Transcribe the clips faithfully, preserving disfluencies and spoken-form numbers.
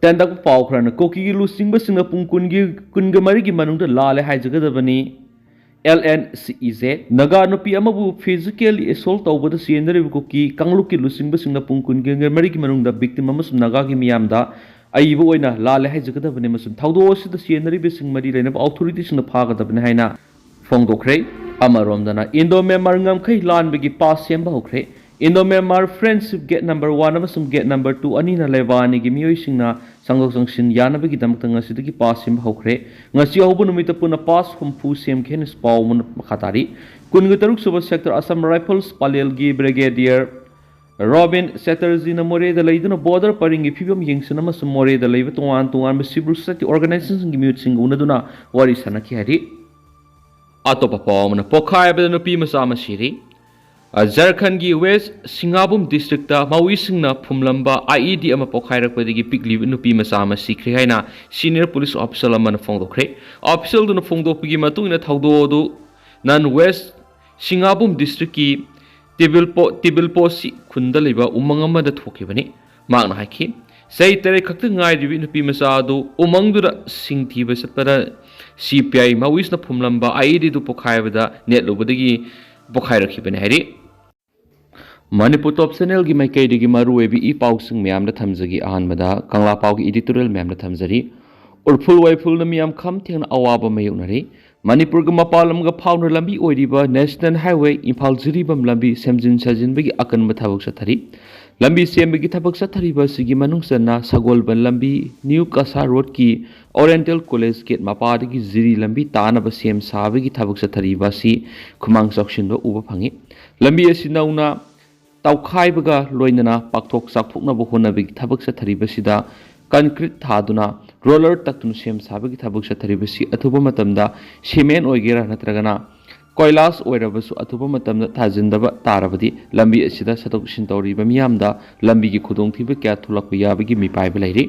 ꯇꯦꯟꯇꯛꯄ ꯄꯥꯎ ꯈꯔꯅ ꯀꯨꯀꯤꯒꯤ ꯂꯨꯆꯤꯡꯕꯁꯤꯡꯅ ꯄꯨꯡ ꯀꯨꯟꯒꯤ, ꯀꯨꯟꯒ ꯃꯔꯤꯒꯤ ꯃꯅꯨꯡꯗ ꯂꯥꯜꯂꯦ ꯍꯥꯏꯖꯒꯗꯕꯅꯤ꯫ L N C E J. Naga ꯅꯨꯄꯤ ꯑꯃꯕꯨ physically assault ꯇꯧꯕꯗ ꯆꯦꯟꯅꯔꯤꯕ ꯀꯨꯀꯤ ꯀꯥꯡꯂꯨꯞꯀꯤ ꯂꯨꯆꯤꯡꯕꯁꯤꯡꯅ ꯄꯨꯡ ꯀꯨꯟꯒ ꯃꯔꯤꯒꯤ ꯃꯅꯨꯡꯗ victim ꯑꯃꯁꯨꯡ ꯅꯥꯒꯥꯒꯤ ꯃꯤꯌꯥꯝꯗ ꯑꯏꯕ ꯑꯣꯏꯅ ꯂꯥꯜꯂꯦ ꯍꯥꯏꯖꯒꯗꯕꯅꯤ ꯑꯃꯁꯨꯡ ꯊꯧꯗꯣꯛ ꯑꯁꯤꯗ ꯆꯦꯟꯅꯔꯤꯕꯁꯤꯡ ꯃꯔꯤ ꯂꯩꯅꯕ authority ꯁꯤꯡꯅ ꯐꯥꯒꯗꯕꯅꯤ ꯍꯥꯏꯅ ꯐꯣꯡꯗꯣꯛꯈ꯭ꯔꯦ꯫ ꯑꯃꯔꯣꯝꯗꯅ Indo Myanmar ꯉꯝꯈꯩ ꯂꯥꯟꯕꯒꯤ path ꯁꯦꯝꯕ ꯍꯧꯈ꯭ꯔꯦ꯫ Indo Myanmar Friendship Gate number one ꯑꯃꯁꯨꯡ Gate number two ꯑꯅꯤꯅ ꯂꯩꯕꯥꯛ ꯑꯅꯤꯒꯤ ꯃꯤꯑꯣꯏꯁꯤꯡꯅ ꯆꯪꯊꯣꯛ ꯆꯪꯁꯤꯟ ꯌꯥꯅꯕꯒꯤꯗꯃꯛꯇ ꯉꯁꯤꯗꯒꯤ path ꯁꯦꯝꯕ ꯍꯧꯈ꯭ꯔꯦ꯫ ꯉꯁꯤ ꯑꯍꯧꯕ ꯅꯨꯃꯤꯠꯇ ꯄꯨꯟꯅ path ꯍꯨꯝꯐꯨ ꯁꯦꯝꯈꯤ ꯍꯥꯏꯅ ꯄꯥꯎ ꯑꯃꯅ ꯃꯈꯥ ꯇꯥꯔꯤ꯫ ꯀꯨꯟꯒ ꯇꯔꯨꯛ ꯁꯨꯕ Sector Assam Rifles ꯄꯂꯦꯜꯒꯤ Brigadier ꯔꯣꯕꯤꯟ ꯆꯦꯇꯔꯖꯤꯅ ꯃꯣꯔꯦꯗ ꯂꯩꯗꯨꯅ border ꯄꯔꯤꯡꯒꯤ ꯐꯤꯕꯝ ꯌꯦꯡꯁꯤꯟ ꯑꯃꯁꯨꯡ ꯃꯣꯔꯦꯗ ꯂꯩꯕ ꯇꯣꯉꯥꯟ ꯇꯣꯉꯥꯟꯕ civil society organization ꯁꯤꯡꯒꯤ ꯃꯤꯍꯨꯠꯁꯤꯡꯒ ꯎꯅꯗꯨꯅ ꯋꯥꯔꯤ ꯁꯥꯟꯅꯈꯤ ꯍꯥꯏꯔꯤ꯫ ꯑꯇꯣꯞꯄ ꯄꯥꯎ ꯑꯃꯅ ꯄꯣꯈꯥꯏꯕꯗ ꯅꯨꯄꯤ ꯃꯆꯥ ꯑꯃ ꯁꯤꯔꯤ꯫ ꯑ, ꯖꯔꯈꯟꯒꯤ West ꯁꯤꯡꯉꯥꯕꯨꯝ district ꯇ ꯃꯥꯑꯣꯏꯁꯤꯡꯅ ꯐꯨꯝꯂꯝꯕ I E D ꯑꯃ ꯄꯣꯈꯥꯏꯔꯛꯄꯗꯒꯤ ꯄꯤꯛꯂꯤꯕ ꯅꯨꯄꯤ ꯃꯆꯥ ꯑꯃ ꯁꯤꯈ꯭ꯔꯦ ꯍꯥꯏꯅ senior police official ꯑꯃꯅ ꯐꯣꯡꯗꯣꯛꯈ꯭ꯔꯦ꯫ Official ꯗꯨꯅ ꯐꯣꯡꯗꯣꯛꯄꯒꯤ ꯃꯇꯨꯡ ꯏꯟꯅ ꯊꯧꯗꯣꯛ ꯑꯗꯨ ꯅꯟ West ꯁꯤꯡꯉꯥꯕꯨꯝ district ꯀꯤ ꯇꯤꯕꯤꯜꯄꯣ-, ꯇꯤꯕꯤꯜꯄꯣꯁꯤ ꯈꯨꯟꯗ ꯂꯩꯕ ꯎꯃꯪ ꯑꯃꯗ ꯊꯣꯛꯈꯤꯕꯅꯤ꯫ ꯃꯍꯥꯛꯅ ꯍꯥꯏꯈꯤ, ꯆꯍꯤ ꯇꯔꯦꯠ ꯈꯛꯇ ꯉꯥꯏꯔꯤꯕꯤ ꯅꯨꯄꯤ ꯃꯆꯥ ꯑꯗꯨ ꯎꯃꯪꯗꯨꯗ ꯁꯤꯡ ꯊꯤꯕ ꯆꯠꯄꯗ C P I ꯃꯥꯑꯣꯏꯁꯤꯅ ꯐꯨꯝꯂꯝꯕ I E D ꯗꯨ ꯄꯣꯈꯥꯏꯕꯗ ꯅꯦꯠꯂꯨꯕꯗꯒꯤ ꯄꯣꯈꯥꯏꯔꯛꯈꯤꯕꯅꯤ ꯍꯥꯏꯔꯤ꯫ ꯃꯅꯤꯄꯨꯔ Top Channel ꯒꯤ ꯃꯥꯏꯀꯩꯗꯒꯤ ꯃꯔꯨꯑꯣꯏꯕ ꯏ ꯄꯥꯎꯁꯤꯡ ꯃꯌꯥꯝꯗ ꯊꯝꯖꯒꯦ꯫ ꯑꯍꯥꯟꯕꯗ ꯀꯪꯂꯥ ꯄꯥꯎꯒꯤ editorial ꯃꯌꯥꯝꯗ ꯊꯝꯖꯔꯤ꯫ ꯎꯔꯐꯨꯜ ꯋꯥꯏꯐꯨꯜꯅ ꯃꯤꯌꯥꯝ ꯈꯝ ꯊꯦꯡꯅ ꯑꯋꯥꯕ ꯃꯥꯌꯣꯛꯅꯔꯤ꯫ ꯃꯅꯤꯄꯨꯔꯒ ꯃꯄꯥꯟ ꯂꯝꯒ ꯐꯥꯎꯅ ꯂꯝꯕꯤ ꯑꯣꯏꯔꯤꯕ National Highway ꯏꯝꯐꯥꯜ ꯖꯤꯔꯤꯕꯥꯝ ꯂꯝꯕꯤ ꯁꯦꯝꯖꯤꯟ ꯁꯥꯖꯤꯟꯕꯒꯤ ꯑꯀꯟꯕ ꯊꯕꯛ ꯆꯠꯊꯔꯤ꯫ ꯂꯝꯕꯤ ꯁꯦꯝꯕꯒꯤ ꯊꯕꯛ ꯆꯠꯊꯔꯤꯕ ꯑꯁꯤꯒꯤ ꯃꯅꯨꯡ ꯆꯟꯅ ꯁꯒꯣꯜꯕꯟ ꯂꯝꯕꯤ, New ꯀꯁꯥꯔ road ꯀꯤ Oriental College gate ꯃꯄꯥꯗꯒꯤ ꯖꯤꯔꯤ ꯂꯝꯕꯤ ꯇꯥꯅꯕ ꯁꯦꯝ ꯁꯥꯕꯒꯤ ꯊꯕꯛ ꯆꯠꯊꯔꯤꯕ ꯑꯁꯤ ꯈꯨꯃꯥꯡ ꯆꯥꯎꯁꯤꯟꯕ ꯎꯕ ꯐꯪꯉꯤ꯫ ꯂꯝꯕꯤ ꯑꯁꯤ ꯅꯧꯅ ꯇꯧꯈꯥꯏꯕꯒ ꯂꯣꯏꯅꯅ ꯄꯥꯛꯊꯣꯛ ꯆꯥꯎꯊꯣꯛꯅꯕ ꯍꯣꯠꯅꯕꯒꯤ ꯊꯕꯛ ꯆꯠꯊꯔꯤꯕꯁꯤꯗ concrete ꯊꯥꯗꯨꯅ roller ꯇꯛꯇꯨꯅ ꯁꯦꯝ ꯁꯥꯕꯒꯤ ꯊꯕꯛ ꯆꯠꯊꯔꯤꯕꯁꯤ ꯑꯊꯨꯕ ꯃꯇꯝꯗ cement ꯑꯣꯏꯒꯦꯔꯥ ꯅꯠꯇ꯭ꯔꯒꯅ ꯀꯣꯏꯂꯥꯁ ꯑꯣꯏꯔꯕꯁꯨ ꯑꯊꯨꯕ ꯃꯇꯝꯗ ꯊꯥꯖꯤꯟꯗꯕ ꯇꯥꯔꯕꯗꯤ ꯂꯝꯕꯤ ꯑꯁꯤꯗ ꯆꯠꯊꯣꯛ ꯆꯠꯁꯤꯟ ꯇꯧꯔꯤꯕ ꯃꯤꯌꯥꯝꯗ ꯂꯝꯕꯤꯒꯤ ꯈꯨꯗꯣꯡꯊꯤꯕ ꯀꯌꯥ ꯊꯣꯛꯂꯛꯄ ꯌꯥꯕꯒꯤ ꯃꯤꯄꯥꯏꯕ ꯂꯩꯔꯤ꯫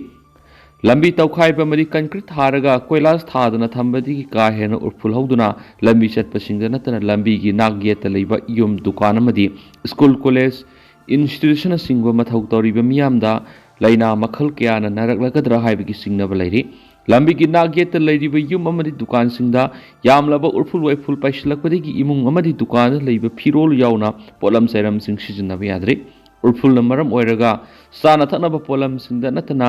ꯂꯝꯕꯤ ꯇꯧꯈꯥꯏꯕ ꯑꯃꯗꯤ concrete ꯊꯥꯔꯒ ꯀꯣꯏꯂꯥꯁ ꯊꯥꯗꯨꯅ ꯊꯝꯕꯗꯒꯤ ꯀꯥ ꯍꯦꯟꯅ ꯎꯔꯐꯨꯜ ꯍꯧꯗꯨꯅ ꯂꯝꯕꯤ ꯆꯠꯄꯁꯤꯡꯗ ꯅꯠꯇꯅ ꯂꯝꯕꯤꯒꯤ ꯅꯥꯛ ꯌꯦꯠꯇ ꯂꯩꯕ ꯌꯨꯝ, ꯗꯨꯀꯥꯟ ꯑꯃꯗꯤ school, college, institution ꯅꯆꯤꯡꯕ ꯃꯊꯧ ꯇꯧꯔꯤꯕ ꯃꯤꯌꯥꯝꯗ ꯂꯥꯏꯅꯥ ꯃꯈꯜ ꯀꯌꯥꯅ ꯅꯥꯔꯛꯂꯒꯗ꯭ꯔꯥ ꯍꯥꯏꯕꯒꯤ ꯆꯤꯡꯅꯕ ꯂꯩꯔꯤ꯫ ꯂꯝꯕꯤꯒꯤ ꯅꯥꯛ ꯌꯦꯠꯇ ꯂꯩꯔꯤꯕ ꯌꯨꯝ ꯑꯃꯗꯤ ꯗꯨꯀꯥꯟꯁꯤꯡꯗ ꯌꯥꯝꯂꯕ ꯎꯔꯐꯨꯜ ꯋꯥꯏꯐꯨꯜ ꯄꯥꯏꯁꯤꯜꯂꯛꯄꯗꯒꯤ ꯏꯃꯨꯡ ꯑꯃꯗꯤ ꯗꯨꯀꯥꯟꯗ ꯂꯩꯕ ꯐꯤꯔꯣꯜ ꯌꯥꯎꯅ ꯄꯣꯠꯂꯝ ꯆꯩꯔꯝꯁꯤꯡ ꯁꯤꯖꯤꯟꯅꯕ ꯌꯥꯗ꯭ꯔꯤ꯫ ꯎꯔꯐꯨꯜꯅ ꯃꯔꯝ ꯑꯣꯏꯔꯒ ꯆꯥꯅ ꯊꯛꯅꯕ ꯄꯣꯠꯂꯝꯁꯤꯡꯗ ꯅꯠꯇꯅ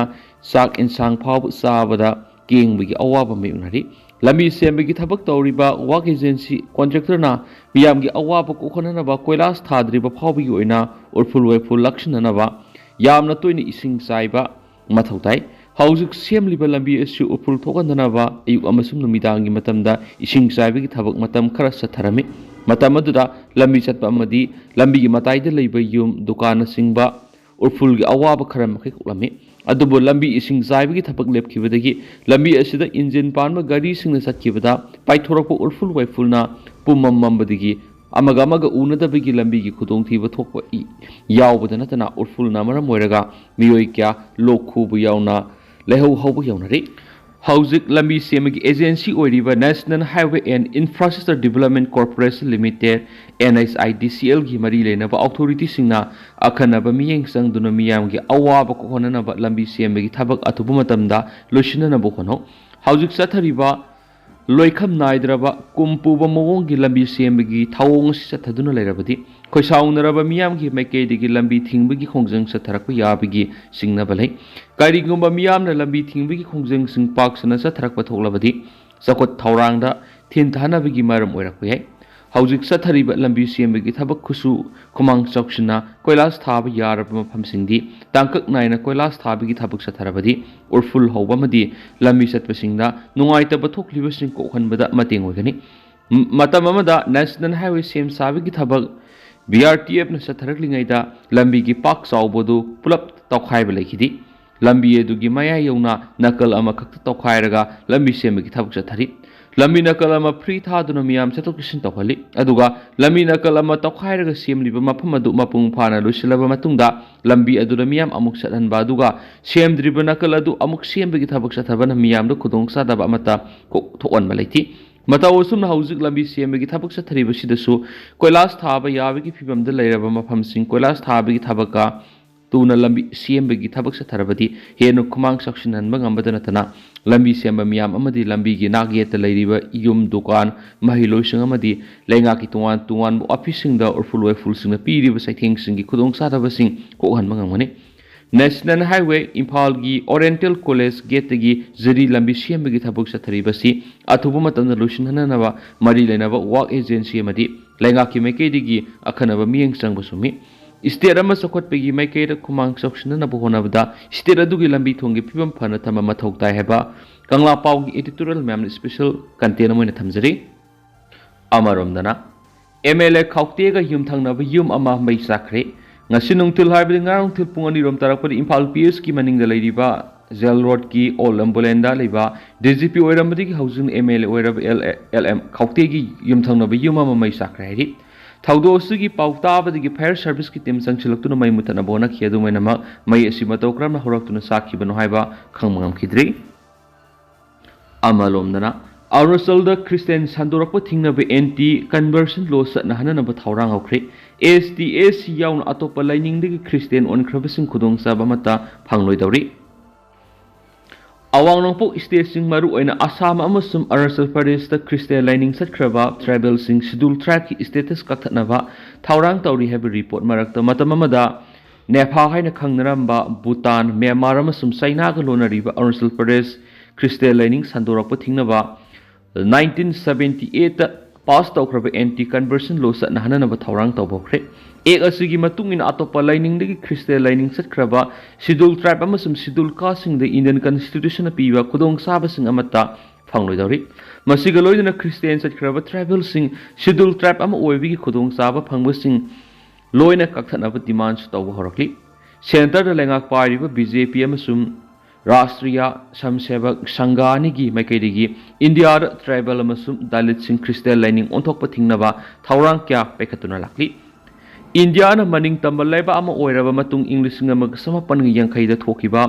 ꯆꯥꯛ ꯏꯟꯁꯥꯡ ꯐꯥꯎꯕ ꯆꯥꯕꯗ ꯀꯦꯡꯕꯒꯤ ꯑꯋꯥꯕ ꯃꯥꯌꯣꯛꯅꯔꯤ꯫ ꯂꯝꯕꯤ ꯁꯦꯝꯕꯒꯤ ꯊꯕꯛ ꯇꯧꯔꯤꯕ ꯋꯥꯛ ꯑꯦꯖꯦꯟꯁꯤ ꯀꯣꯟꯇ꯭ꯔꯦꯛꯇꯔꯅ ꯃꯤꯌꯥꯝꯒꯤ ꯑꯋꯥꯕ ꯀꯣꯛꯍꯟꯅꯅꯕ ꯀꯣꯏꯂꯥꯁ ꯊꯥꯗ꯭ꯔꯤꯕ ꯐꯥꯎꯕꯒꯤ ꯑꯣꯏꯅ ꯎꯔꯐꯨꯜ ꯋꯥꯏꯐꯨꯜ ꯂꯥꯛꯁꯤꯟꯅꯅꯕ ꯌꯥꯝꯅ ꯇꯣꯏꯅ ꯏꯁꯤꯡ ꯆꯥꯏꯕ ꯃꯊꯧ ꯇꯥꯏ꯫ ꯍꯧꯖꯤꯛ ꯁꯦꯝꯂꯤꯕ ꯂꯝꯕꯤ ꯑꯁꯤ ꯎꯐꯨꯜ ꯊꯣꯛꯍꯟꯗꯅꯕ ꯑꯌꯨꯛ ꯑꯃꯁꯨꯡ ꯅꯨꯃꯤꯗꯥꯡꯒꯤ ꯃꯇꯝꯗ ꯏꯁꯤꯡ ꯆꯥꯏꯕꯒꯤ ꯊꯕꯛ ꯃꯇꯝ ꯈꯔ ꯆꯠꯊꯔꯝꯃꯤ꯫ ꯃꯇꯝ ꯑꯗꯨꯗ ꯂꯝꯕꯤ ꯆꯠꯄ ꯑꯃꯗꯤ ꯂꯝꯕꯤꯒꯤ ꯃꯇꯥꯏꯗ ꯂꯩꯕ ꯌꯨꯝ, ꯗꯨꯀꯥꯟꯅꯆꯤꯡꯕ ꯎꯐꯨꯜꯒꯤ ꯑꯋꯥꯕ ꯈꯔ ꯃꯈꯩ ꯀꯣꯛꯂꯝꯃꯤ꯫ ꯑꯗꯨꯕꯨ ꯂꯝꯕꯤ ꯏꯁꯤꯡ ꯆꯥꯏꯕꯒꯤ ꯊꯕꯛ ꯂꯦꯞꯈꯤꯕꯗꯒꯤ ꯂꯝꯕꯤ ꯑꯁꯤꯗ ꯏꯟꯖꯤꯟ ꯄꯥꯟꯕ ꯒꯥꯔꯤꯁꯤꯡꯅ ꯆꯠꯈꯤꯕꯗ ꯄꯥꯏꯊꯣꯔꯛꯄ ꯎꯐꯨꯜ ꯋꯥꯏꯐꯨꯜꯅ ꯄꯨꯝꯃꯝ ꯃꯝꯕꯗꯒꯤ ꯑꯃꯒ ꯑꯃꯒ ꯎꯅꯗꯕꯒꯤ ꯂꯝꯕꯤꯒꯤ ꯈꯨꯗꯣꯡꯊꯤꯕ ꯊꯣꯛꯄ ꯏ-, ꯌꯥꯎꯕꯗ ꯅꯠꯇꯅ ꯎꯐꯨꯜꯅ ꯃꯔꯝ ꯑꯣꯏꯔꯒ ꯃꯤꯑꯣꯏ ꯀꯌꯥ ꯂꯣꯛ ꯈꯨꯕ ꯌꯥꯎꯅ ꯂꯩꯍꯧ ꯍꯧꯕ ꯌꯧꯅꯔꯤ꯫ ꯍꯧꯖꯤꯛ ꯂꯝꯕꯤ ꯁꯦꯝꯕꯒꯤ ꯑꯦꯖꯦꯟꯁꯤ ꯑꯣꯏꯔꯤꯕ National Highway and Infrastructure Development Corporation Limited, NHIDCLꯒꯤ ꯃꯔꯤ ꯂꯩꯅꯕ ꯑꯣꯊꯣꯔꯤꯇꯤꯁꯤꯡꯅ ꯑꯈꯟꯅꯕ ꯃꯤꯠꯌꯦꯡ ꯆꯪꯗꯨꯅ ꯃꯤꯌꯥꯝꯒꯤ ꯑꯋꯥꯕ ꯀꯣꯛꯍꯟꯅꯅꯕ ꯂꯝꯕꯤ ꯁꯦꯝꯕꯒꯤ ꯊꯕꯛ ꯑꯊꯨꯕ ꯃꯇꯝꯗ ꯂꯣꯏꯁꯤꯟꯅꯅꯕ ꯍꯣꯠꯅꯧ꯫ ꯍꯧꯖꯤꯛ ꯆꯠꯊꯔꯤꯕ ꯂꯣꯏꯈꯝ ꯅꯥꯏꯗ꯭ꯔꯕ ꯀꯨꯝ ꯄꯨꯕ ꯃꯑꯣꯡꯒꯤ ꯂꯝꯕꯤ ꯁꯦꯝꯕꯒꯤ ꯊꯧꯑꯣꯡ ꯑꯁꯤ ꯆꯠꯊꯗꯨꯅ ꯂꯩꯔꯕꯗꯤ ꯈꯣꯏꯁꯥꯎꯅꯔꯕ ꯃꯤꯌꯥꯝꯒꯤ ꯃꯥꯏꯀꯩꯗꯒꯤ ꯂꯝꯕꯤ ꯊꯤꯡꯕꯒꯤ ꯈꯣꯡꯖꯪ ꯆꯠꯊꯔꯛꯄ ꯌꯥꯕꯒꯤ ꯆꯤꯡꯅꯕ ꯂꯩ꯫ ꯀꯔꯤꯒꯨꯝꯕ ꯃꯤꯌꯥꯝꯅ ꯂꯝꯕꯤ ꯊꯤꯡꯕꯒꯤ ꯈꯣꯡꯖꯪꯁꯤꯡ ꯄꯥꯛ ꯁꯟꯅ ꯆꯠꯊꯔꯛꯄ ꯊꯣꯛꯂꯕꯗꯤ ꯆꯥꯎꯈꯠ ꯊꯧꯔꯥꯡꯗ ꯊꯤꯟꯊꯅꯕꯒꯤ ꯃꯔꯝ ꯑꯣꯏꯔꯛꯄ ꯌꯥꯏ꯫ ꯍꯧꯖꯤꯛ ꯆꯠꯊꯔꯤꯕ ꯂꯝꯕꯤ ꯁꯦꯝꯕꯒꯤ ꯊꯕꯛ ꯈꯨꯠꯁꯨ ꯈꯨꯃꯥꯡ ꯆꯥꯎꯁꯤꯟꯅ ꯀꯣꯏꯂꯥꯁ ꯊꯥꯕ ꯌꯥꯔꯕ ꯃꯐꯝꯁꯤꯡꯗꯤ ꯇꯥꯡꯀꯛ ꯅꯥꯏꯅ ꯀꯣꯏꯂꯥꯁ ꯊꯥꯕꯒꯤ ꯊꯕꯛ ꯆꯠꯊꯔꯕꯗꯤ ꯎꯔꯐꯨꯜ ꯍꯧꯕ ꯑꯃꯗꯤ ꯂꯝꯕꯤ ꯆꯠꯄꯁꯤꯡꯗ ꯅꯨꯡꯉꯥꯏꯇꯕ ꯊꯣꯛꯂꯤꯕꯁꯤꯡ ꯀꯣꯛꯍꯟꯕꯗ ꯃꯇꯦꯡ ꯑꯣꯏꯒꯅꯤ꯫ ꯃ-, ꯃꯇꯝ ꯑꯃꯗ ꯅꯦꯁꯅꯦꯜ ꯍꯥꯏꯋꯦ ꯁꯦꯝ ꯁꯥꯕꯒꯤ ꯊꯕꯛ BRTFꯅ ꯆꯠꯊꯔꯛꯂꯤꯉꯩꯗ ꯂꯝꯕꯤꯒꯤ ꯄꯥꯛ ꯆꯥꯎꯕꯗꯨ ꯄꯨꯂꯞ ꯇꯧꯈꯥꯏꯕ ꯂꯩꯈꯤꯗꯦ꯫ ꯂꯝꯕꯤ ꯑꯗꯨꯒꯤ ꯃꯌꯥꯏ ꯌꯧꯅ ꯅꯥꯀꯜ ꯑꯃꯈꯛꯇ ꯇꯧꯈꯥꯏꯔꯒ ꯂꯝꯕꯤ ꯁꯦꯝꯕꯒꯤ ꯊꯕꯛ ꯆꯠꯊꯔꯤ꯫ ꯂꯝꯕꯤ ꯅꯥꯀꯜ ꯑꯃ ꯐ꯭ꯔꯤ ꯊꯥꯗꯨꯅ ꯃꯤꯌꯥꯝ ꯆꯠꯊꯣꯛ ꯆꯠꯁꯤꯟ ꯇꯧꯍꯜꯂꯤ꯫ ꯑꯗꯨꯒ ꯂꯝꯕꯤ ꯅꯥꯀꯜ ꯑꯃ ꯇꯧꯈꯥꯏꯔꯒ ꯁꯦꯝꯂꯤꯕ ꯃꯐꯝ ꯑꯗꯨ ꯃꯄꯨꯡ ꯐꯥꯅ ꯂꯣꯏꯁꯤꯜꯂꯕ ꯃꯇꯨꯡꯗ ꯂꯝꯕꯤ ꯑꯗꯨꯗ ꯃꯤꯌꯥꯝ ꯑꯃꯨꯛ ꯆꯠꯍꯟꯕ, ꯑꯗꯨꯒ ꯁꯦꯝꯗ꯭ꯔꯤꯕ ꯅꯥꯀꯜ ꯑꯗꯨ ꯑꯃꯨꯛ ꯁꯦꯝꯕꯒꯤ ꯊꯕꯛ ꯆꯠꯊꯕꯅ ꯃꯤꯌꯥꯝꯗ ꯈꯨꯗꯣꯡꯆꯥꯗꯕ ꯑꯃꯠꯇ ꯀꯣꯛ-, ꯊꯣꯛꯍꯟꯕ ꯂꯩꯇꯦ꯫ ꯃꯇꯧ ꯑꯁꯨꯝꯅ ꯍꯧꯖꯤꯛ ꯂꯝꯕꯤ ꯁꯦꯝꯕꯒꯤ ꯊꯕꯛ ꯆꯠꯊꯔꯤꯕꯁꯤꯗꯁꯨ ꯀꯣꯏꯂꯥꯁ ꯊꯥꯕ ꯌꯥꯕꯒꯤ ꯐꯤꯕꯝꯗ ꯂꯩꯔꯕ ꯃꯐꯝꯁꯤꯡ ꯀꯣꯏꯂꯥꯁ ꯊꯥꯕꯒꯤ ꯊꯕꯛꯀ ꯇꯨꯅ ꯂꯝꯕꯤ ꯁꯦꯝꯕꯒꯤ ꯊꯕꯛ ꯆꯠꯊꯔꯕꯗꯤ ꯍꯦꯟꯅ ꯈꯨꯃꯥꯡ ꯆꯥꯎꯁꯤꯟꯍꯟꯕ ꯉꯝꯕꯗ ꯅꯠꯇꯅ, ꯂꯝꯕꯤ ꯁꯦꯝꯕ ꯃꯤꯌꯥꯝ ꯑꯃꯗꯤ ꯂꯝꯕꯤꯒꯤ ꯅꯥꯛ ꯌꯦꯠꯇ ꯂꯩꯔꯤꯕ ꯌꯨꯝ, ꯗꯨꯀꯥꯟ, ꯃꯍꯩꯂꯣꯏꯁꯪ ꯑꯃꯗꯤ ꯂꯩꯉꯥꯛꯀꯤ ꯇꯣꯉꯥꯟ ꯇꯣꯉꯥꯟꯕ ꯑꯣꯐꯤꯁꯁꯤꯡꯗ ꯎꯔꯐꯨꯜ ꯋꯥꯏꯐꯨꯜꯁꯤꯡꯅ ꯄꯤꯔꯤꯕ ꯆꯩꯊꯦꯡꯁꯤꯡꯒꯤ ꯈꯨꯗꯣꯡꯆꯥꯗꯕꯁꯤꯡ ꯀꯣꯛꯍꯟꯕ ꯉꯝꯒꯅꯤ꯫ National Highway ꯏꯝꯐꯥꯜꯒꯤ Oriental College ꯒꯦꯠꯇꯒꯤ ꯖꯤꯔꯤ ꯂꯝꯕꯤ ꯁꯦꯝꯕꯒꯤ ꯊꯕꯛ ꯆꯠꯊꯔꯤꯕꯁꯤ ꯑꯊꯨꯕ ꯃꯇꯝꯗ ꯂꯣꯏꯁꯤꯟꯍꯟꯅꯅꯕ ꯃꯔꯤ ꯂꯩꯅꯕ ꯋꯥꯛ ꯑꯦꯖꯦꯟꯁꯤ ꯑꯃꯗꯤ ꯂꯩꯉꯥꯛꯀꯤ ꯃꯥꯏꯀꯩꯗꯒꯤ ꯑꯈꯟꯅꯕ ꯃꯤꯠꯌꯦꯡ ꯆꯪꯕ ꯆꯨꯝꯃꯤ꯫ ꯁ꯭ꯇꯦꯠ ꯑꯃ ꯆꯥꯎꯈꯠꯄꯒꯤ ꯃꯥꯏꯀꯩꯗ ꯈꯨꯃꯥꯡ ꯆꯥꯎꯁꯤꯟꯅꯅꯕ ꯍꯣꯠꯅꯕꯗ ꯁ꯭ꯇꯦꯠ ꯑꯗꯨꯒꯤ ꯂꯝꯕꯤ ꯊꯣꯡꯒꯤ ꯐꯤꯕꯝ ꯐꯅ ꯊꯝꯕ ꯃꯊꯧ ꯇꯥꯏ ꯍꯥꯏꯕ ꯀꯪꯂꯥ ꯄꯥꯎꯒꯤ editorial ꯃꯌꯥꯝꯅ special content ꯑꯃ ꯑꯣꯏꯅ ꯊꯝꯖꯔꯤ꯫ ꯑꯃꯔꯣꯝꯗꯅ, MLA ꯈꯥꯎꯇꯦꯒ ꯌꯨꯝꯊꯪꯅꯕ ꯌꯨꯝ ꯑꯃ ꯃꯩ ꯆꯥꯛꯈ꯭ꯔꯦ꯫ ꯉꯁꯤ ꯅꯨꯡꯊꯤꯜ, ꯍꯥꯏꯕꯗꯤ ꯉꯔꯥꯡ ꯅꯨꯡꯊꯤꯜ ꯄꯨꯡ ꯑꯅꯤꯔꯣꯝ ꯇꯥꯔꯛꯄꯗ ꯏꯝꯐꯥꯜ PHꯀꯤ ꯃꯅꯤꯡꯗ ꯂꯩꯔꯤꯕ ꯖꯦꯜ ꯔꯣꯗꯀꯤ ꯑꯣꯜ ꯑꯦꯝꯕꯨꯂꯦꯟꯗ ꯂꯩꯕ DGP ꯑꯣꯏꯔꯝꯕꯗꯒꯤ ꯍꯧꯖꯤꯛꯅ MLA ꯑꯣꯏꯔꯕ LM ꯈꯥꯎꯇꯦꯒꯤ ꯌꯨꯝꯊꯪꯅꯕ ꯌꯨꯝ ꯑꯃ ꯃꯩ ꯆꯥꯛꯈ꯭ꯔꯦ ꯍꯥꯏꯔꯤ꯫ ꯊꯧꯗꯣꯛ ꯑꯁꯤꯒꯤ ꯄꯥꯎ ꯇꯥꯕꯗꯒꯤ fire serviceꯀꯤ team ꯆꯪꯁꯤꯜꯂꯛꯇꯨꯅ ꯃꯩ ꯃꯨꯊꯠꯅꯕ ꯍꯣꯠꯅꯈꯤ꯫ ꯑꯗꯨꯝ ꯑꯣꯏꯅꯃꯛ, ꯃꯩ ꯑꯁꯤ ꯃꯇꯧ ꯀꯔꯝꯅ ꯍꯧꯔꯛꯇꯨꯅ ꯆꯥꯛꯈꯤꯕꯅꯣ ꯍꯥꯏꯕ ꯈꯪꯕ ꯉꯝꯈꯤꯗ꯭ꯔꯤ꯫ ꯑꯃꯂꯣꯝꯗꯅ, ꯑꯔꯨꯅꯥꯆꯜꯗ ꯈ꯭ꯔꯤꯁꯇꯤꯌꯥꯟ ꯁꯟꯗꯣꯔꯛꯄ ꯊꯤꯡꯅꯕ anti conversion law ꯆꯠꯅꯍꯟꯅꯅꯕ ꯊꯧꯔꯥꯡ ꯍꯧꯈ꯭ꯔꯦ꯫ ST, SC ꯌꯥꯎꯅ ꯑꯇꯣꯞꯄ ꯂꯥꯏꯅꯤꯡꯗꯒꯤ ꯈ꯭ꯔꯤꯁꯇꯤꯌꯥꯟ ꯑꯣꯟꯈ꯭ꯔꯕꯁꯤꯡ ꯈꯨꯗꯣꯡꯆꯥꯕ ꯑꯃꯠꯇ ꯐꯪꯂꯣꯏꯗꯧꯔꯤ꯫ ꯑꯋꯥꯡ ꯅꯣꯡꯄꯣꯛ stateꯁꯤꯡ, ꯃꯔꯨꯑꯣꯏꯅ ꯑꯁꯥꯝ ꯑꯃꯁꯨꯡ ꯑꯔꯨꯅꯥꯆꯜ ꯄ꯭ꯔꯗꯦꯁꯇ ꯈ꯭ꯔꯤꯁꯇꯤꯌꯥꯟ ꯂꯥꯏꯅꯤꯡ ꯆꯠꯈ꯭ꯔꯕ tribalꯁꯤꯡ schedule tribeꯀꯤ status ꯀꯛꯊꯠꯅꯕ ꯊꯧꯔꯥꯡ ꯇꯧꯔꯤ ꯍꯥꯏꯕ report ꯃꯔꯛꯇ, ꯃꯇꯝ ꯑꯃꯗ ꯅꯦꯐꯥ ꯍꯥꯏꯅ ꯈꯪꯅꯔꯝꯕ ꯚꯨꯇꯥꯟ, ꯃ꯭ꯌꯥꯟꯃꯥꯔ ꯑꯃꯁꯨꯡ ꯆꯩꯅꯥꯒ ꯂꯣꯟꯅꯔꯤꯕ ꯑꯔꯨꯅꯥꯆꯜ ꯄ꯭ꯔꯗꯦꯁ ꯈ꯭ꯔꯤꯁꯇꯤꯌꯥꯟ ꯂꯥꯏꯅꯤꯡ ꯁꯟꯗꯣꯔꯛꯄ ꯊꯤꯡꯅꯕ nineteen seventy eightꯇ pass ꯇꯧꯈ꯭ꯔꯕ anti conversion law ꯆꯠꯅꯍꯟꯅꯅꯕ ꯊꯧꯔꯥꯡ ꯇꯧꯕ ꯍꯧꯈ꯭ꯔꯦ꯫ Act ꯑꯁꯤꯒꯤ ꯃꯇꯨꯡ ꯏꯟꯅ, ꯑꯇꯣꯞꯄ ꯂꯥꯏꯅꯤꯡꯗꯒꯤ ꯈ꯭ꯔꯤꯁꯇꯤꯌꯥꯟ ꯂꯥꯏꯅꯤꯡ ꯆꯠꯈ꯭ꯔꯕ schedule tribe ꯑꯃꯁꯨꯡ schedule casteꯁꯤꯡꯗ Indian constitutionꯅ ꯄꯤꯕ ꯈꯨꯗꯣꯡꯆꯥꯕꯁꯤꯡ ꯑꯃꯠꯇ ꯐꯪꯂꯣꯏꯗꯧꯔꯤ꯫ ꯃꯁꯤꯒ ꯂꯣꯏꯅꯅ ꯈ꯭ꯔꯤꯁꯇꯤꯌꯥꯟ ꯆꯠꯈ꯭ꯔꯕ tribalꯁꯤꯡ schedule tribe ꯑꯃ ꯑꯣꯏꯕꯒꯤ ꯈꯨꯗꯣꯡꯆꯥꯕ ꯐꯪꯕꯁꯤꯡ ꯂꯣꯏꯅ ꯀꯛꯊꯠꯅꯕ demandꯁꯨ ꯇꯧꯕ ꯍꯧꯔꯛꯂꯤ꯫ Centreꯗ ꯂꯩꯉꯥꯛ ꯄꯥꯏꯔꯤꯕ BJP ꯑꯃꯁꯨꯡ ꯔꯥꯁꯇ꯭ꯔꯤꯌꯥ ꯁ꯭ꯋꯌꯝꯁꯦꯕꯛ ꯁꯪꯘ ꯑꯅꯤꯒꯤ ꯃꯥꯏꯀꯩꯗꯒꯤ ꯏꯟꯗꯤꯌꯥꯗ tribal ꯑꯃꯁꯨꯡ ꯗꯂꯤꯠꯁꯤꯡ ꯈ꯭ꯔꯤꯁꯇꯤꯌꯥꯟ ꯂꯥꯏꯅꯤꯡ ꯑꯣꯟꯊꯣꯛꯄ ꯊꯤꯡꯅꯕ ꯊꯧꯔꯥꯡ ꯀꯌꯥ ꯄꯥꯏꯈꯠꯇꯨꯅ ꯂꯥꯛꯂꯤ꯫ ꯏꯟꯗꯤꯌꯥꯅ ꯃꯅꯤꯡ ꯇꯝꯕ ꯂꯩꯕꯥꯛ ꯑꯃ ꯑꯣꯏꯔꯕ ꯃꯇꯨꯡ, ꯏꯪ ꯂꯤꯁꯤꯡ ꯑꯃꯒ ꯆꯃꯥꯄꯟꯒ ꯌꯥꯡꯈꯩꯗ ꯊꯣꯛꯈꯤꯕ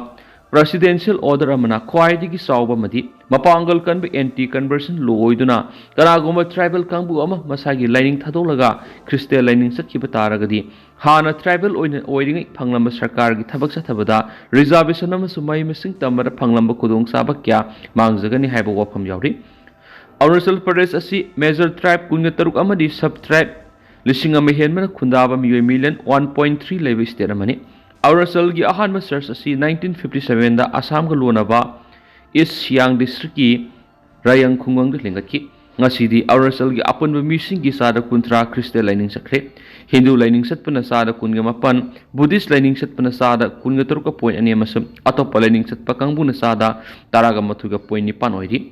Presidential Order ꯑꯃꯅ ꯈ꯭ꯋꯥꯏꯗꯒꯤ ꯆꯥꯎꯕ ꯑꯃꯗꯤ ꯃꯄꯥꯡꯒꯜ ꯀꯟꯕ Anti Conversion Law ꯑꯣꯏꯗꯨꯅ, ꯀꯅꯥꯒꯨꯝꯕ tribal ꯀꯥꯡꯕꯨ ꯑꯃ ꯃꯁꯥꯒꯤ ꯂꯥꯏꯅꯤꯡ ꯊꯥꯗꯣꯛꯂꯒ ꯈ꯭ꯔꯤꯁꯇꯤꯌꯥꯟ ꯂꯥꯏꯅꯤꯡ ꯆꯠꯈꯤꯕ ꯇꯥꯔꯒꯗꯤ, ꯍꯥꯟꯅ tribal ꯑꯣꯏꯅ ꯑꯣꯏꯔꯤꯉꯩ ꯐꯪꯂꯝꯕ ꯁꯔꯀꯥꯔꯒꯤ ꯊꯕꯛ ꯆꯠꯊꯕꯗ reservation ꯑꯃꯁꯨꯡ ꯃꯍꯩ ꯃꯁꯤꯡ ꯇꯝꯕꯗ ꯐꯪꯂꯝꯕ ꯈꯨꯗꯣꯡꯆꯥꯕ ꯀꯌꯥ ꯃꯥꯡꯖꯒꯅꯤ ꯍꯥꯏꯕ ꯋꯥꯐꯝ ꯌꯥꯎꯔꯤ꯫ ꯑꯔꯨꯅꯥꯆꯜ ꯄ꯭ꯔꯗꯦꯁ ꯑꯁꯤ major tribe ꯀꯨꯟꯒ ꯇꯔꯨꯛ ꯑꯃꯗꯤ sub tribe ꯂꯤꯁꯤꯡ ꯑꯃ ꯍꯦꯟꯕꯅ ꯈꯨꯟꯗꯥꯕ ꯃꯤꯑꯣꯏ million one point three ꯂꯩꯕ state ꯑꯃꯅꯤ꯫ ꯑꯔꯨꯅꯥꯆꯜꯒꯤ ꯑꯍꯥꯟꯕ church ꯑꯁꯤ nineteen fifty sevenꯗ ꯑꯁꯥꯝꯒ ꯂꯣꯟꯅꯕ East Siang districtꯀꯤ ꯔꯥꯌꯪ ꯈꯨꯡꯒꯪꯗ ꯂꯤꯡꯈꯠꯈꯤ꯫ ꯉꯁꯤꯗꯤ ꯑꯔꯨꯅꯥꯆꯜꯒꯤ ꯑꯄꯨꯟꯕ ꯃꯤꯁꯤꯡꯒꯤ ꯆꯥꯗ ꯀꯨꯟꯊ꯭ꯔꯥ ꯈ꯭ꯔꯤꯁꯇ ꯂꯥꯏꯅꯤꯡ ꯆꯠꯈ꯭ꯔꯦ꯫ ꯍꯤꯟꯗꯨ ꯂꯥꯏꯅꯤꯡ ꯆꯠꯄꯅ ꯆꯥꯗ ꯀꯨꯟꯒ ꯃꯥꯄꯟ, Buddhist ꯂꯥꯏꯅꯤꯡ ꯆꯠꯄꯅ ꯆꯥꯗ ꯀꯨꯟꯒ ꯇꯔꯨꯛꯀ point ꯑꯅꯤ ꯑꯃꯁꯨꯡ ꯑꯇꯣꯞꯄ ꯂꯥꯏꯅꯤꯡ ꯆꯠꯄ ꯀꯥꯡꯕꯨꯅ ꯆꯥꯗ ꯇꯔꯥꯒ ꯃꯥꯊꯣꯏꯒ point ꯅꯤꯄꯥꯟ ꯑꯣꯏꯔꯤ꯫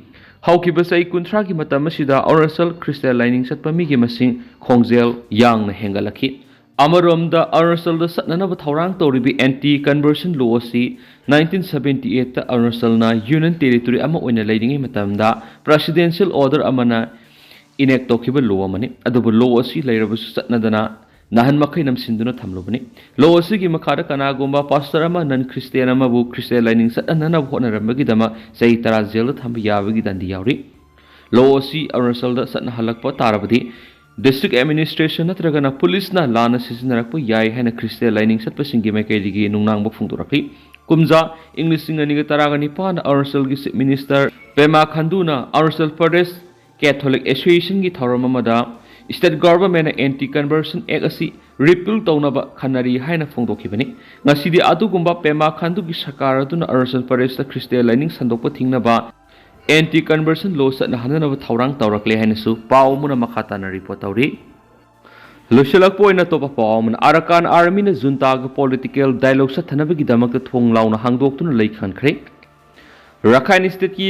ꯍꯧꯈꯤꯕ ꯆꯍꯤ ꯀꯨꯟꯊ꯭ꯔꯥꯒꯤ ꯃꯇꯝ ꯑꯁꯤꯗ ꯑꯔꯨꯅꯥꯆꯜ ꯈ꯭ꯔꯤꯁꯇ ꯂꯥꯏꯅꯤꯡ ꯆꯠꯄ ꯃꯤꯒꯤ ꯃꯁꯤꯡ ꯈꯣꯡꯖꯦꯜ ꯌꯥꯡꯅ ꯍꯦꯟꯒꯠꯂꯛꯈꯤ꯫ ꯑꯃꯔꯣꯝꯗ, ꯑꯔꯨꯅꯥꯆꯜꯗ ꯆꯠꯅꯅꯕ ꯊꯧꯔꯥꯡ ꯇꯧꯔꯤꯕ Anti Conversion Law ꯑꯁꯤ nineteen seventy eightꯇ ꯑꯔꯨꯅꯥꯆꯜꯅ Union Territory ꯑꯃ ꯑꯣꯏꯅ ꯂꯩꯔꯤꯉꯩ ꯃꯇꯝꯗ Presidential Order ꯑꯃꯅ enact ꯇꯧꯈꯤꯕ law ꯑꯃꯅꯤ꯫ ꯑꯗꯨꯕꯨ law ꯑꯁꯤ ꯂꯩꯔꯕꯁꯨ ꯆꯠꯅꯗꯅ ꯅꯍꯟ ꯃꯈꯩ ꯅꯝꯁꯤꯟꯗꯨꯅ ꯊꯝꯂꯨꯕꯅꯤ꯫ Law ꯑꯁꯤꯒꯤ ꯃꯈꯥꯗ ꯀꯅꯥꯒꯨꯝꯕ pastor ꯑꯃ non Christian ꯑꯃꯕꯨ ꯈ꯭ꯔꯤꯁꯇꯤꯌꯥꯟ ꯂꯥꯏꯅꯤꯡ ꯆꯠꯅꯅꯕ ꯍꯣꯠꯅꯔꯝꯕꯒꯤꯗꯃꯛ ꯆꯍꯤ ꯇꯔꯥ ꯖꯦꯜꯗ ꯊꯝꯕ ꯌꯥꯕꯒꯤ ꯗꯟꯗꯤ ꯌꯥꯎꯔꯤ꯫ Law ꯑꯁꯤ ꯑꯔꯨꯅꯥꯆꯜꯗ ꯆꯠꯅꯍꯜꯂꯛꯄ ꯇꯥꯔꯕꯗꯤ, district administration ꯅꯠꯇ꯭ꯔꯒꯅ ꯄꯨꯂꯤꯁꯅ ꯂꯥꯟꯅ ꯁꯤꯖꯤꯟꯅꯔꯛꯄ ꯌꯥꯏ ꯍꯥꯏꯅ ꯈ꯭ꯔꯤꯁꯇꯤꯌꯥꯟ ꯂꯥꯏꯅꯤꯡ ꯆꯠꯄꯁꯤꯡꯒꯤ ꯃꯥꯏꯀꯩꯗꯒꯤ ꯅꯨꯡꯅꯥꯡꯕ ꯐꯣꯡꯗꯣꯔꯛꯂꯤ꯫ ꯀꯨꯝꯖꯥ ꯏꯪ ꯂꯤꯁꯤꯡ ꯑꯅꯤꯒ ꯇꯔꯥꯒ ꯅꯤꯄꯥꯟꯗ ꯑꯔꯨꯅꯥꯆꯜꯒꯤ Chief Minister Pema ꯈꯟꯗꯨꯅ ꯑꯔꯨꯅꯥꯆꯜ ꯄ꯭ꯔꯗꯦꯁ Catholic Associationꯒꯤ ꯊꯧꯔꯝ ꯑꯃꯗ state governmentꯅ Anti Conversion Act ꯑꯁꯤ repeal ꯇꯧꯅꯕ ꯈꯟꯅꯔꯤ ꯍꯥꯏꯅ ꯐꯣꯡꯗꯣꯛꯈꯤꯕꯅꯤ꯫ ꯉꯁꯤꯗꯤ ꯑꯗꯨꯒꯨꯝꯕ ꯄꯦꯃꯥ ꯈꯥꯟꯗꯨꯒꯤ ꯁꯔꯀꯥꯔ ꯑꯗꯨꯅ ꯑꯔꯨꯅꯥꯆꯜ ꯄ꯭ꯔꯗꯦꯁꯇ ꯈ꯭ꯔꯤꯁꯇꯤꯌꯥꯟ ꯂꯥꯏꯅꯤꯡ ꯁꯟꯗꯣꯛꯄ ꯊꯤꯡꯅꯕ Anti Conversion Law ꯆꯠꯅꯍꯟꯅꯅꯕ ꯊꯧꯔꯥꯡ ꯇꯧꯔꯛꯂꯦ ꯍꯥꯏꯅꯁꯨ ꯄꯥꯎ ꯑꯃꯅ ꯃꯈꯥ ꯇꯥꯅ report ꯇꯧꯔꯤ꯫ ꯂꯣꯏꯁꯤꯜꯂꯛꯄ ꯑꯣꯏꯅ ꯑꯇꯣꯞꯄ ꯄꯥꯎ ꯑꯃꯅ, ꯑꯔꯥꯀꯥꯟ ꯑꯥꯔꯃꯤꯅ ꯖꯨꯟꯇꯥꯒ political dialogue ꯆꯠꯊꯅꯕꯒꯤꯗꯃꯛꯇ ꯊꯣꯡ ꯂꯥꯎꯅ ꯍꯥꯡꯗꯣꯛꯇꯨꯅ ꯂꯩ ꯈꯟꯈ꯭ꯔꯦ꯫ ꯔꯥꯈꯥꯏꯟ stateꯀꯤ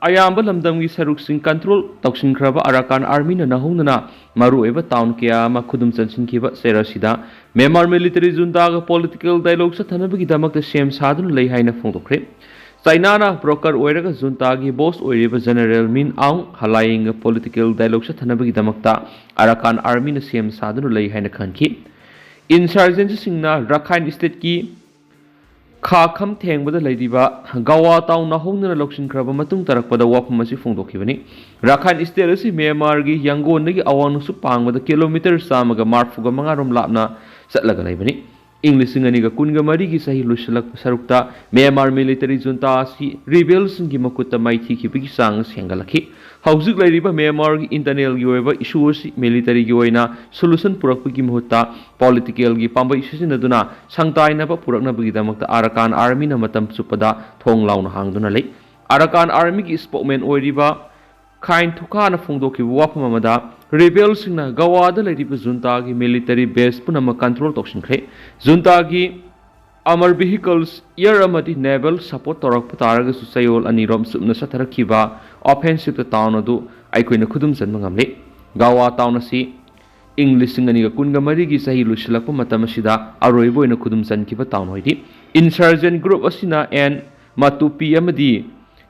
ꯑꯌꯥꯝꯕ ꯂꯝꯗꯝꯒꯤ ꯁꯔꯨꯛꯁꯤꯡ control ꯇꯧꯁꯤꯟꯈ꯭ꯔꯕ ꯑꯔꯥꯀꯥꯟ ꯑꯥꯔꯃꯤꯅ ꯅꯧꯍꯧꯅꯅ ꯃꯔꯨꯑꯣꯏꯕ town ꯀꯌꯥ ꯑꯃ ꯈꯨꯗꯨꯝ ꯆꯟꯁꯤꯟꯈꯤꯕ ꯆꯩꯔꯥꯎ ꯑꯁꯤꯗ ꯃ꯭ꯌꯥꯟꯃꯥꯔ military ꯖꯨꯟꯇꯥꯒ political dialogue ꯆꯠꯊꯅꯕꯒꯤꯗꯃꯛꯇ ꯁꯦꯝ ꯁꯥꯗꯨꯅ ꯂꯩ ꯍꯥꯏꯅ ꯐꯣꯡꯗꯣꯛꯈ꯭ꯔꯦ꯫ ꯆꯥꯏꯅꯥꯅ broker ꯑꯣꯏꯔꯒ ꯖꯨꯟꯇꯥꯒꯤ boss ꯑꯣꯏꯔꯤꯕ General Min Aung Hlaing political dialogue ꯆꯠꯊꯅꯕꯒꯤꯗꯃꯛꯇ ꯑꯔꯥꯀꯥꯟ ꯑꯥꯔꯃꯤꯅ ꯁꯦꯝ ꯁꯥꯗꯨꯅ ꯂꯩ ꯍꯥꯏꯅ ꯈꯟꯈꯤ꯫ Insurgencyꯁꯤꯡꯅ ꯔꯥꯈꯥꯏꯟ stateꯀꯤ ꯈꯥ ꯈꯝ ꯊꯦꯡꯕꯗ ꯂꯩꯔꯤꯕ ꯒꯋꯥ ꯇꯥꯎꯟ ꯍꯧꯅꯅ ꯂꯧꯁꯤꯟꯈ꯭ꯔꯕ ꯃꯇꯨꯡ ꯇꯥꯔꯛꯄꯗ ꯋꯥꯐꯝ ꯑꯁꯤ ꯐꯣꯡꯗꯣꯛꯈꯤꯕꯅꯤ꯫ ꯔꯥꯈꯥꯏꯟ ꯁ꯭ꯇꯦꯠ ꯑꯁꯤ ꯃ꯭ꯌꯥꯟꯃꯥꯔꯒꯤ ꯌꯥꯡꯒꯣꯟꯗꯒꯤ ꯑꯋꯥꯡ ꯅꯣꯡꯆꯨꯞ ꯄꯥꯡꯕꯗ ꯀꯤꯂꯣꯃꯤꯇꯔ ꯆꯥꯝꯃꯒ ꯃꯔꯐꯨꯒ ꯃꯉꯥ ꯔꯣꯝ ꯂꯥꯞꯅ ꯆꯠꯂꯒ ꯂꯩꯕꯅꯤ꯫ ꯏꯪ ꯂꯤꯁꯤꯡ ꯑꯅꯤꯒ ꯀꯨꯟꯒ ꯃꯔꯤꯒꯤ ꯆꯍꯤ ꯂꯣꯏꯁꯤꯜꯂꯛꯄ ꯁꯔꯨꯛꯇ ꯃ꯭ꯌꯥꯟꯃꯥꯔ ꯃꯤꯂꯤꯇꯔꯤ ꯖꯨꯟꯇꯥ ꯑꯁꯤ ꯔꯤꯕꯦꯜꯁꯤꯡꯒꯤ ꯃꯈꯨꯠꯇ ꯃꯥꯏꯊꯤꯈꯤꯕꯒꯤ ꯆꯥꯡ ꯑꯁꯤ ꯍꯦꯟꯒꯠꯂꯛꯈꯤ꯫ ꯍꯧꯖꯤꯛ ꯂꯩꯔꯤꯕ ꯃ꯭ꯌꯥꯟꯃꯥꯔꯒꯤ ꯏꯟꯇꯔꯅꯦꯜꯒꯤ ꯑꯣꯏꯕ ꯏꯁꯨ ꯑꯁꯤ ꯃꯤꯂꯤꯇꯔꯤꯒꯤ ꯑꯣꯏꯅ ꯁꯣꯂꯨꯁꯟ ꯄꯨꯔꯛꯄꯒꯤ ꯃꯍꯨꯠꯇ ꯄꯣꯂꯤꯇꯤꯀꯦꯜꯒꯤ ꯄꯥꯝꯕꯩ ꯁꯤꯖꯤꯟꯅꯗꯨꯅ ꯁꯪꯇꯥꯏꯅꯕ ꯄꯨꯔꯛꯅꯕꯒꯤꯗꯃꯛꯇ ꯑꯥꯔꯀꯥꯟ ꯑꯥꯔꯃꯤꯅ ꯃꯇꯝ ꯆꯨꯞꯄꯗ ꯊꯣꯡ ꯂꯥꯎꯅ ꯍꯥꯡꯗꯨꯅ ꯂꯩ꯫ ꯑꯥꯔꯀꯥꯟ ꯑꯥꯔꯃꯤꯒꯤ ꯁ꯭ꯄꯣꯛꯃꯦꯟ ꯑꯣꯏꯔꯤꯕ ꯈꯥꯏꯟ ꯊꯨꯈꯥꯅ ꯐꯣꯡꯗꯣꯛꯈꯤꯕ ꯋꯥꯐꯝ ꯑꯃꯗ, ꯔꯤꯕꯦꯜꯁꯤꯡꯅ ꯒꯋꯥꯗ ꯂꯩꯔꯤꯕ ꯖꯨꯟꯇꯥꯒꯤ ꯃꯤꯂꯤꯇꯔꯤ ꯕꯦꯁ ꯄꯨꯝꯅꯃꯛ ꯀꯟꯇ꯭ꯔꯣꯜ ꯇꯧꯁꯤꯟꯈ꯭ꯔꯦ꯫ ꯖꯨꯟꯇꯥꯒꯤ ꯑꯃꯔ ꯚꯤꯍꯤꯀꯜꯁ, ꯑꯦꯌꯔ ꯑꯃꯗꯤ ꯅꯦꯚꯜ ꯁꯄꯣꯔꯠ ꯇꯧꯔꯛꯄ ꯇꯥꯔꯒꯁꯨ ꯆꯌꯣꯜ ꯑꯅꯤꯔꯣꯝ ꯆꯨꯞꯅ ꯆꯠꯊꯔꯛꯈꯤꯕ ꯑꯣꯐꯦꯟꯁꯤꯞꯇ ꯇꯥꯎꯟ ꯑꯗꯨ ꯑꯩꯈꯣꯏꯅ ꯈꯨꯗꯨꯝ ꯆꯟꯕ ꯉꯝꯂꯦ꯫ ꯒꯋꯥ ꯇꯥꯎꯟ ꯑꯁꯤ ꯏꯪ ꯂꯤꯁꯤꯡ ꯑꯅꯤꯒ ꯀꯨꯟꯒ ꯃꯔꯤꯒꯤ ꯆꯍꯤ ꯂꯣꯏꯁꯤꯜꯂꯛꯄ ꯃꯇꯝ ꯑꯁꯤꯗ ꯑꯔꯣꯏꯕ ꯑꯣꯏꯅ ꯈꯨꯗꯨꯝ ꯆꯟꯈꯤꯕ ꯇꯥꯎꯟ ꯑꯣꯏꯔꯤ꯫ ꯏꯟꯁꯔꯖꯦꯟ ꯒ꯭ꯔꯨꯞ ꯑꯁꯤꯅ ꯑꯦꯟ ꯃꯇꯨꯄꯤ ꯑꯃꯗꯤ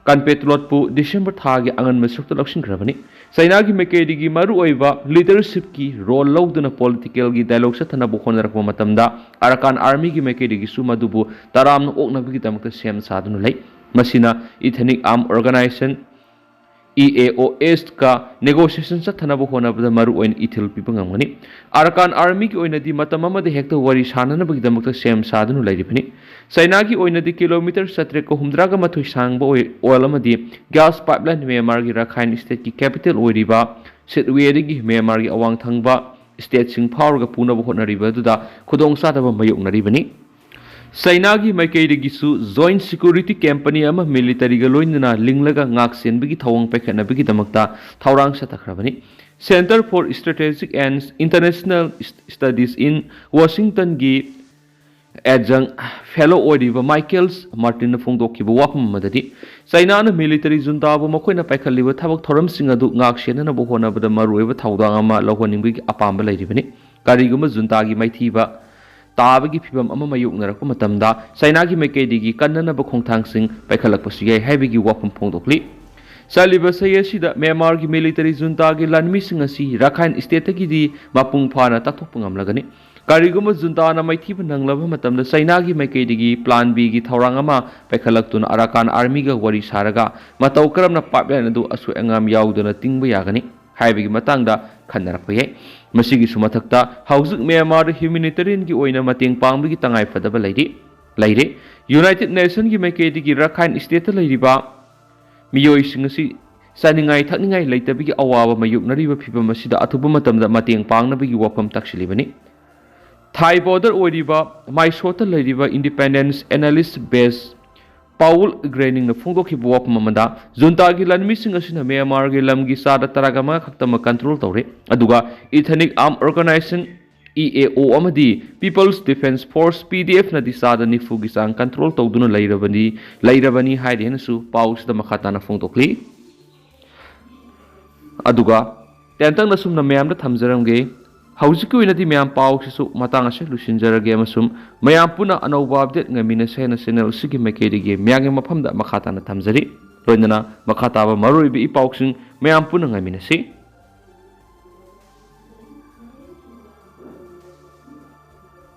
ꯀꯟꯄꯦꯇꯨꯂꯣꯠꯄꯨ ꯗꯤꯁꯦꯝꯕꯔ ꯊꯥꯒꯤ ꯑꯉꯟꯕ ꯁꯔꯨꯛꯇ ꯂꯧꯁꯤꯟꯈ꯭ꯔꯕꯅꯤ꯫ ꯆꯩꯅꯥꯒꯤ ꯃꯥꯏꯀꯩꯗꯒꯤ ꯃꯔꯨꯑꯣꯏꯕ ꯂꯤꯗꯔꯁꯤꯞꯀꯤ ꯔꯣꯜ ꯂꯧꯗꯨꯅ ꯄꯣꯂꯤꯇꯤꯀꯦꯜꯒꯤ ꯗꯥꯏꯂꯣꯒ ꯆꯠꯊꯅꯕ ꯍꯣꯠꯅꯔꯛꯄ ꯃꯇꯝꯗ ꯑꯔꯀꯥꯟ ꯑꯥꯔꯃꯤꯒꯤ ꯃꯥꯏꯀꯩꯗꯒꯤꯁꯨ ꯃꯗꯨꯕꯨ ꯇꯔꯥꯝꯅ ꯑꯣꯛꯅꯕꯒꯤꯗꯃꯛꯇ ꯁꯦꯝ ꯁꯥꯗꯨꯅ ꯂꯩ꯫ ꯃꯁꯤꯅ ꯏꯊꯅꯤꯛ ꯑꯥꯔꯝ ꯑꯣꯔꯒꯅꯥꯏꯖꯦꯁꯟ, ꯏ ꯑꯦ ꯑꯣ ꯑꯦꯁꯀ ꯅꯦꯒꯣꯁꯤꯌꯦꯁꯟ ꯆꯠꯊꯅꯕ ꯍꯣꯠꯅꯕꯗ ꯃꯔꯨꯑꯣꯏꯅ ꯏꯊꯤꯜ ꯄꯤꯕ ꯉꯝꯒꯅꯤ꯫ ꯑꯔꯀꯥꯟ ꯑꯥꯔꯃꯤꯒꯤ ꯑꯣꯏꯅꯗꯤ ꯃꯇꯝ ꯑꯃꯗ ꯍꯦꯛꯇ ꯋꯥꯔꯤ ꯁꯥꯅꯅꯕꯒꯤꯗꯃꯛꯇ ꯁꯦꯝ ꯁꯥꯗꯨꯅ ꯂꯩꯔꯤꯕꯅꯤ꯫ ꯆꯩꯅꯥꯒꯤ ꯑꯣꯏꯅꯗꯤ ꯀꯤꯂꯣꯃꯤꯇꯔ ꯆꯥꯇ꯭ꯔꯦꯠꯀ ꯍꯨꯝꯗ꯭ꯔꯥꯒ ꯃꯥꯊꯣꯏ ꯁꯥꯡꯕ ꯑꯣꯏ-, ꯑꯣꯏꯜ ꯑꯃꯗꯤ ꯒ꯭ꯌꯥꯁ ꯄꯥꯏꯞꯂꯥꯏꯟ ꯃ꯭ꯌꯥꯟꯃꯥꯔꯒꯤ ꯔꯥꯈꯥꯏꯟ ꯁ꯭ꯇꯦꯠꯀꯤ ꯀꯦꯄꯤꯇꯦꯜ ꯑꯣꯏꯔꯤꯕ ꯁꯤꯠꯋꯦꯗꯒꯤ ꯃ꯭ꯌꯥꯟꯃꯥꯔꯒꯤ ꯑꯋꯥꯡ ꯊꯪꯕ ꯁ꯭ꯇꯦꯠꯁꯤꯡ ꯐꯥꯎꯔꯒ ꯄꯨꯅꯕ ꯍꯣꯠꯅꯔꯤꯕ ꯑꯗꯨꯗ ꯈꯨꯗꯣꯡꯆꯥꯗꯕ ꯃꯥꯌꯣꯛꯅꯔꯤꯕꯅꯤ꯫ ꯆꯩꯅꯥꯒꯤ ꯃꯥꯏꯀꯩꯗꯒꯤꯁꯨ ꯖꯣꯏꯟꯠ ꯁꯦꯀ꯭ꯌꯨꯔꯤꯇꯤ ꯀꯝꯄꯅꯤ ꯑꯃ ꯃꯤꯂꯤꯇꯔꯤꯒ ꯂꯣꯏꯅꯅ ꯂꯤꯡꯂꯒ ꯉꯥꯛ ꯁꯦꯟꯕꯒꯤ ꯊꯧꯑꯣꯡ ꯄꯥꯏꯈꯠꯅꯕꯒꯤꯗꯃꯛꯇ ꯊꯧꯔꯥꯡ ꯆꯠꯊꯈ꯭ꯔꯕꯅꯤ꯫ Center for Strategic and International Studies in Washingtonꯒꯤ ꯑꯦꯗꯖꯪ ꯐꯦꯂꯣ ꯑꯣꯏꯔꯤꯕ ꯃꯥꯏꯀꯦꯜꯁ ꯃꯥꯔꯇꯤꯟꯅ ꯐꯣꯡꯗꯣꯛꯈꯤꯕ ꯋꯥꯐꯝ ꯑꯃꯗꯗꯤ, ꯆꯩꯅꯥꯅ ꯃꯤꯂꯤꯇꯔꯤ ꯖꯨꯟꯇꯥꯕꯨ ꯃꯈꯣꯏꯅ ꯄꯥꯏꯈꯠꯂꯤꯕ ꯊꯕꯛ ꯊꯧꯔꯝꯁꯤꯡ ꯑꯗꯨ ꯉꯥꯛ ꯁꯦꯟꯅꯅꯕ ꯍꯣꯠꯅꯕꯗ ꯃꯔꯨꯑꯣꯏꯕ ꯊꯧꯗꯥꯡ ꯑꯃ ꯂꯧꯍꯟꯅꯤꯡꯕꯒꯤ ꯑꯄꯥꯝꯕ ꯂꯩꯔꯤꯕꯅꯤ꯫ ꯀꯔꯤꯒꯨꯝꯕ ꯖꯨꯟꯇꯥꯒꯤ ꯃꯥꯏꯊꯤꯕ ꯇꯥꯕꯒꯤ ꯐꯤꯚꯝ ꯑꯃ ꯃꯥꯌꯣꯛꯅꯔꯛꯄ ꯃꯇꯝꯗ ꯆꯩꯅꯥꯒꯤ ꯃꯥꯏꯀꯩꯗꯒꯤ ꯀꯟꯅꯅꯕ ꯈꯣꯡꯊꯥꯡꯁꯤꯡ ꯄꯥꯏꯈꯠꯂꯛꯄꯁꯨ ꯌꯥꯏ ꯍꯥꯏꯕꯒꯤ ꯋꯥꯐꯝ ꯐꯣꯡꯗꯣꯛꯂꯤ꯫ ꯆꯠꯂꯤꯕ ꯆꯍꯤ ꯑꯁꯤꯗ ꯃ꯭ꯌꯥꯟꯃꯥꯔꯒꯤ ꯃꯤꯂꯤꯇꯔꯤ ꯖꯨꯟꯇꯥꯒꯤ ꯂꯥꯟꯃꯤꯁꯤꯡ ꯑꯁꯤ ꯔꯥꯈꯥꯏꯟ ꯁ꯭ꯇꯦꯠꯇꯒꯤꯗꯤ ꯃꯄꯨꯡ ꯐꯥꯅ ꯇꯥꯛꯊꯣꯛꯄ ꯉꯝꯂꯒꯅꯤ꯫ ꯀꯔꯤꯒꯨꯝꯕ ꯖꯨꯟꯇꯥꯅ ꯃꯥꯏꯊꯤꯕ ꯅꯪꯂꯕ ꯃꯇꯝꯗ ꯆꯩꯅꯥꯒꯤ ꯃꯥꯏꯀꯩꯗꯒꯤ ꯄ꯭ꯂꯥꯟ ꯕꯤꯒꯤ ꯊꯧꯔꯥꯡ ꯑꯃ ꯄꯥꯏꯈꯠꯂꯛꯇꯨꯅ ꯑꯔꯥꯀꯥꯟ ꯑꯥꯔꯃꯤꯒ ꯋꯥꯔꯤ ꯁꯥꯔꯒ ꯃꯇꯧ ꯀꯔꯝꯅ ꯄꯥꯏꯞꯂꯥꯏꯟ ꯑꯗꯨ ꯑꯁꯣꯏ ꯑꯉꯥꯝ ꯌꯥꯎꯗꯅ ꯇꯤꯡꯕ ꯌꯥꯒꯅꯤ ꯍꯥꯏꯕꯒꯤ ꯃꯇꯥꯡꯗ ꯈꯟꯅꯔꯛꯄ ꯌꯥꯏ꯫ ꯃꯁꯤꯒꯤꯁꯨ ꯃꯊꯛꯇ ꯍꯧꯖꯤꯛ ꯃ꯭ꯌꯥꯟꯃꯥꯔꯗ ꯍ꯭ꯌꯨꯃꯦꯅꯤꯇꯦꯔꯤꯌꯟꯒꯤ ꯑꯣꯏꯅ ꯃꯇꯦꯡ ꯄꯥꯡꯕꯒꯤ ꯇꯉꯥꯏꯐꯗꯕ ꯂꯩꯔꯤ ꯂꯩꯔꯦ꯫ ꯌꯨꯅꯥꯏꯇꯦꯗ ꯅꯦꯁꯟꯒꯤ ꯃꯥꯏꯀꯩꯗꯒꯤ ꯔꯈꯥꯏꯟ ꯁ꯭ꯇꯦꯠꯇ ꯂꯩꯔꯤꯕ ꯃꯤꯑꯣꯏꯁꯤꯡ ꯑꯁꯤ ꯆꯥꯅꯤꯡꯉꯥꯏ ꯊꯛꯅꯤꯡꯉꯥꯏ ꯂꯩꯇꯕꯒꯤ ꯑꯋꯥꯕ ꯃꯥꯌꯣꯛꯅꯔꯤꯕ ꯐꯤꯚꯝ ꯑꯁꯤꯗ ꯑꯊꯨꯕ ꯃꯇꯝꯗ ꯃꯇꯦꯡ ꯄꯥꯡꯅꯕꯒꯤ ꯋꯥꯐꯝ ꯇꯥꯛꯁꯤꯜꯂꯤꯕꯅꯤ꯫ ꯊꯥꯏ ꯕꯣꯔꯗꯔ ꯑꯣꯏꯔꯤꯕ ꯃꯥꯏꯁꯣꯠꯇ ꯂꯩꯔꯤꯕ ꯏꯟꯗꯤꯄꯦꯟꯗꯦꯟꯁ ꯑꯦꯅꯥꯂꯤꯁ ꯕꯦꯁ ꯄꯥꯎꯜ ꯒ꯭ꯔꯦꯅꯤꯡꯅ ꯐꯣꯡꯗꯣꯛꯈꯤꯕ ꯋꯥꯐꯝ ꯑꯃꯗ, ꯖꯨꯟꯇꯥꯒꯤ ꯂꯥꯟꯃꯤꯁꯤꯡ ꯑꯁꯤꯅ ꯃ꯭ꯌꯥꯟꯃꯥꯔꯒꯤ ꯂꯝꯒꯤ ꯆꯥꯗ ꯇꯔꯥꯒ ꯃꯉꯥ ꯈꯛꯇꯃꯛ ꯀꯟꯇ꯭ꯔꯣꯜ ꯇꯧꯔꯤ, ꯑꯗꯨꯒ ꯏꯊꯅꯤꯛ ꯑꯥꯔꯝ ꯑꯣꯔꯒꯅꯥꯏꯖꯦꯁꯟ ꯏ ꯑꯦ ꯑꯣ ꯑꯃꯗꯤ ꯄꯤꯄꯜꯁ ꯗꯤꯐꯦꯟꯁ ꯐꯣꯔꯁ ꯄꯤ ꯗꯤ ꯑꯦꯐꯅꯗꯤ ꯆꯥꯗ ꯅꯤꯐꯨꯒꯤ ꯆꯥꯡ ꯀꯟꯇ꯭ꯔꯣꯜ ꯇꯧꯗꯨꯅ ꯂꯩꯔꯕꯅꯤ ꯂꯩꯔꯕꯅꯤ ꯍꯥꯏꯔꯤ ꯍꯥꯏꯅꯁꯨ ꯄꯥꯎꯁꯤꯗ ꯃꯈꯥ ꯇꯥꯅ ꯐꯣꯡꯗꯣꯛꯂꯤ꯫ ꯑꯗꯨꯒ ꯇꯦꯟꯇꯛꯅ ꯁꯨꯝꯅ ꯃꯌꯥꯝꯗ ꯊꯝꯖꯔꯝꯒꯦ꯫ ꯍꯧꯖꯤꯛꯀꯤ ꯑꯣꯏꯅꯗꯤ ꯃꯌꯥꯝ ꯄꯥꯎꯁꯤꯁꯨ ꯃꯇꯥꯡ ꯑꯁꯤ ꯂꯣꯏꯁꯤꯟꯖꯔꯒꯦ ꯑꯃꯁꯨꯡ ꯃꯌꯥꯝ ꯄꯨꯟꯅ ꯑꯅꯧꯕ ꯑꯞꯗꯦꯠ ꯉꯥꯏꯃꯤꯟꯅꯁꯦ ꯍꯥꯏꯅ ꯆꯦꯅꯦꯜ ꯑꯁꯤꯒꯤ ꯃꯥꯏꯀꯩꯗꯒꯤ ꯃꯌꯥꯝꯒꯤ ꯃꯐꯝꯗ ꯃꯈꯥ ꯇꯥꯅ ꯊꯝꯖꯔꯤ꯫ ꯂꯣꯏꯅꯅ ꯃꯈꯥ ꯇꯥꯕ ꯃꯔꯨꯑꯣꯏꯕ ꯏ ꯄꯥꯎꯁꯤꯡ ꯃꯌꯥꯝ ꯄꯨꯟꯅ ꯉꯥꯏꯃꯤꯟꯅꯁꯤ꯫